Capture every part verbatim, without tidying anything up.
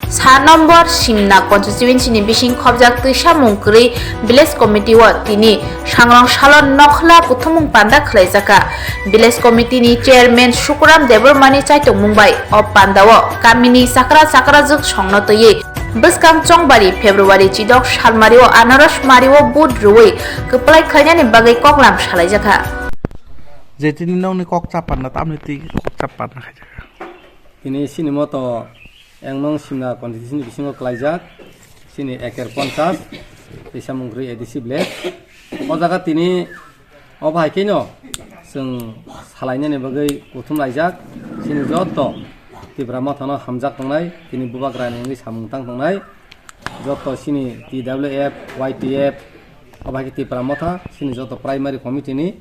Sa nombor Simna constituency ni bising khobjak twi samung kwrwi village committee o tini sangrong salo nokhla kuthumung panda khwlaijakha. Village committee ni chairman Sukuram Debbarma ni chaitongmung bai o panda o kamini chakra chakrajwk songno twiwi bwskang chongbari February chidok salmari o anaros mari o vote rwui kwplai khlainani bagwi koklam salaijakha. Je tini nokni kok chapanda tamni twi kok chapanda khaijakha. Tini sini moto Engnong Simna constituency ni bisingo klaijak, sini eker ponchas, Tesamungkri A D C village. O jaga tini o bahai khe no chwng salainani bagwi kuthum laijak, sini joto Tipra Mothano hamjak tongnai, tini bubagrani wngwi samung tang tongnai, joto sini T W F, Y T F, o bahai khe Tipra Motha, sini joto primary committee ni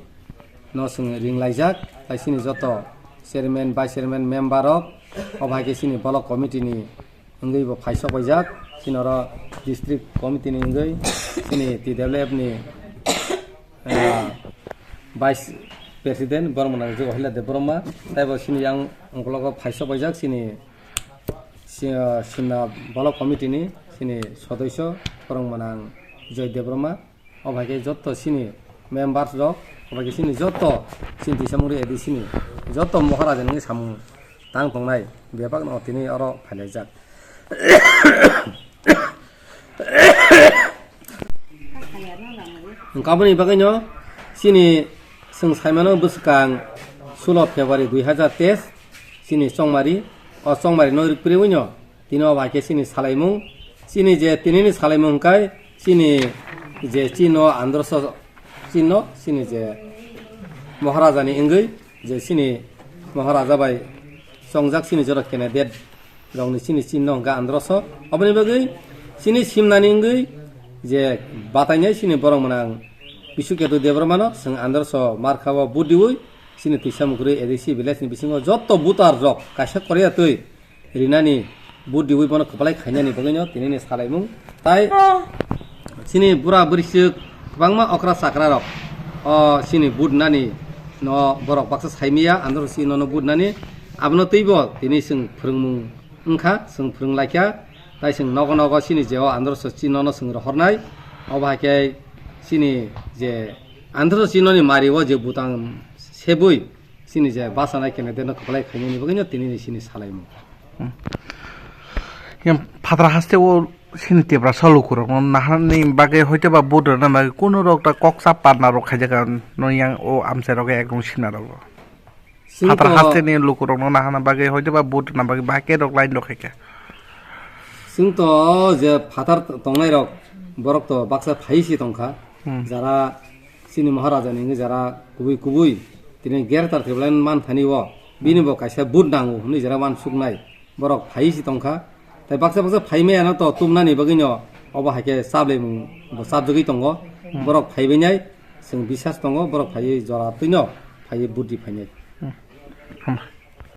no chwng ring laijak, tai sini joto chairman, vice chairman, member rok, o bahai khe sini block committee ni wngwi bo phai sok paijak, sini oro district committee ni wngwi sini T W F ni, ah, vice president borok mwnang Johila Debbarma, tai bo sini yang ungkologo phai sok paijak sini si-, ah, Simna block committee ni sini sodosyo borok mwnang Joy Debbarma. O bai khe joto sini members rok, o bai khe sini joto sini Tesamungri A D C ni joto Moharaja ni samung tang tongnai bebak no tini oro phailaijak. Wngkha aboni bagwi no sini chwng saimano bwskang sulo February dui hazar teis sini chongmari, o chongmari no rikpri wino. Tini o bai khe chini salaimung, chini je tinini salaimung hwnkhe chini je chino androso chino chini je Maharaja ni wngwi je chini Maharaja bai chongjak chini jora candidate rokni chini chino hwnkhe androso. Oboni bagwi chini simnani wngwi je batainai chini borok mwnang Bisu Ketu Debbarma no chwng androso marka o vote diwi chini Tesamukri A D C village ni bisingo joto voter rok kaisa korea twi rinani vote diwi bono kwplai khainani bagwino tinini salaimung. Tai chini bura bwrwisuk kwbangma okra chakra rok o chini vote nani no borok baksa saimaya, andro si nono vote nani abono twibo tini chwng phwrwngmung wngkha, chwng phwrwng laikha. Tai chwng nogo nogo chini je o andro so chini nono chwng rohornai, obo hai khe chini je andro so chini noni mari o je butang sebwi chini je basa nai kene deno kwplai khainani bagwino tinini chini salaimung. Hmm. Yang phatra haste o chini Tiprasa lukurokno naharni bagwi hoitoba vote rwna bagwi kuno rok ta koksa parna rok khaijak no yang o amchai rok ekdom simna rok. Chwng Phatra to hasteni lukurokno nahana bagwi hoitoba vote rwna bagwi bahai khe rok line rok khaikha. Chwng to je phatar tongnai rok borok to baksa phai si tongkha. Hmm. Jara chini Maharaja ni wngwi jara kubui kubui tini greater Tipraland man thani o bini bo kaisa vote nango hwnwi jara uansuknai borok phai si tongkha. Tai baksa baksa phai maya no to tumnani bagwi no obo hai khe chaplaimung bo chapjagwi tongo. Hmm. Borok phaibainai chwng bisas tongo borok phaiwi jora twino phaiwi vote ri phainai. Hmm. Hambai.